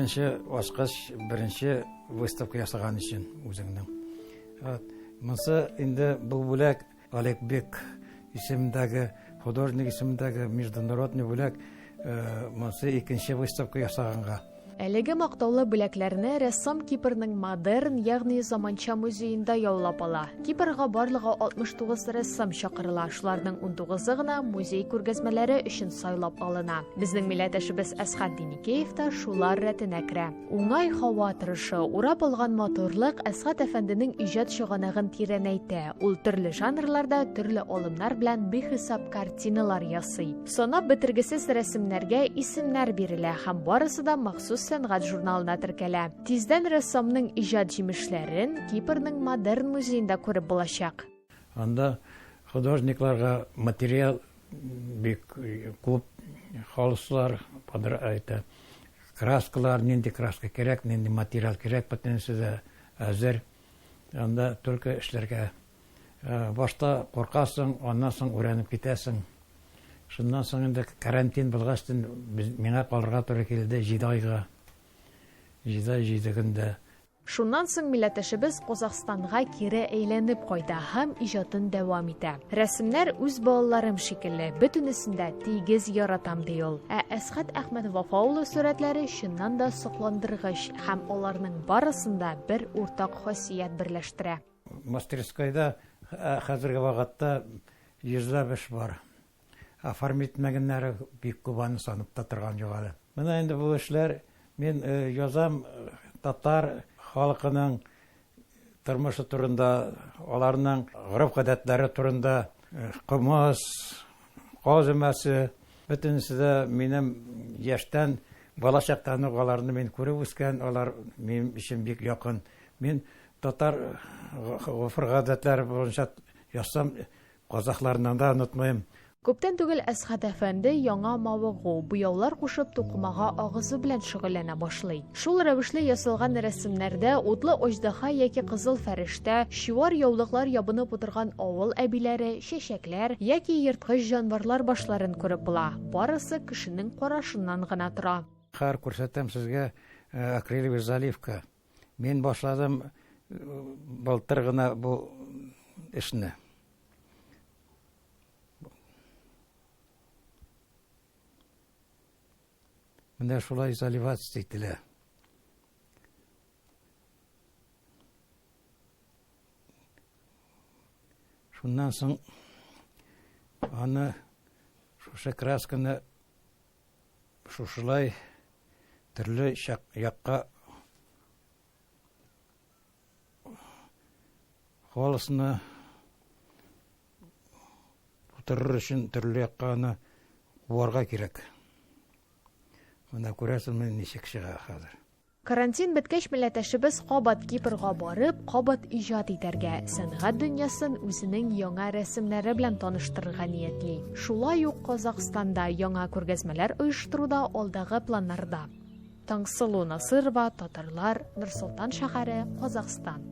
Беренче ачкыч, беренче выставка ясаган өчен үзеңнең. Вот. Монсы инде бу бүләк Олег Бек исемендәге художник исемендәге международный бүләк, монсы икенче выставка ясаганга. Әлеге мактаулы бүләкләрне рәссам Кипрның модерн, ягъни заманча музеенда яулап ала. Кипрга барлыгы 69 рәссам чакырыла, шуларның 19-ы гына музей күргәзмәләре өчен сайлап алына. Безнең милләттәшебез Әсхәт Диникеев та шулар рәтенә керә. Уңай һава торышы, урап алган матурлык Әсхәт әфәнденең иҗат чыганагын тирәнәйтә. Ул төрле жанрларда, төрле алымнар белән бихисап картиналар ясый. Санап бетергесез рәсемнәргә исемнәр бирелә һәм барысы да махсус сәнгать журналына теркәлә. Тиздән рәссамның иҗат җимешләрен Кипрның модерн музеенда күреп булачак. Анда художникларга материал бик күп, холстлар, это, краскалар, нинди краска кирәк, нинди материал кирәк, бөтенесе дә әзер. Анда только эшләргә. Башта куркасың, аннан соң өйрәнеп китәсең. Шуннан соң инде карантин булгач, миңа калырга туры килде 7 айга. 7 ай 7 көндә. Шуннан соң милләттәшебез Казахстанга кире әйләнеп кайта һәм иҗатын дәвам итә. Рәсемнәр үз балаларым шикелле, бөтенесен дә тигез яратам, ди ул. Ә Әсхәт Әхмәтвафа улы сурәтләре чыннан да сокландыргыч һәм аларның барысын да бер уртак хасият берләштерә. Мастерскойда хәзерге вакытта йөзләп эш бар. Оформить итмәгәннәре бик күп, аны санып та торган юк әле. Менә инде бу эшләр мин язам татар халкының тормышы турында, аларның гореф-гадәтләре турында, кымыз, каз өмәсе, бөтенесе дә минем яшьтән, балачактан ук аларны мин күреп үскән, алар минем өчен бик якын. Мин татар гореф-гадәтләре буенча язсам, казахларны да онытмыйм. Күптән түгел Әсхәт әфәнде яңа мавыгу, буяулар кушып тукымага агызу белән шөгыльләнә башлый. Шул рәвешле ясалган рәсемнәрдә утлы аждаһа яки кызыл фәрештә, чуар яулыклар ябынып утырган авыл әбиләре, чәчәкләр яки ерткыч җанварлар башларын күреп була. Барысы кешенең карашыннан гына тора. Хәер, күрсәтәм сезгә акриловый заливка. Мин башладым былтыр гына бу эшне. Менә шулай заливаться ителә. Шуннан соң аны шушы красканы шушылай төрле якка холосны тутырыр өчен төрле якка аны куарга кирәк. Менә күрәсезме, ничек чыга хәзер. Карантин беткәч, милләттәшебез кабат Кипрга барып, кабат иҗат итәргә, сәнгать дөньясын үзенең яңа рәсемнәре белән таныштырырга ниятли. Шулай ук Казахстанда яңа күргәзмәләр оештыру да алдагы планнарда. Таңсылу Насырова, Татарлар, Нур-Солтан шәһәре, Казахстан.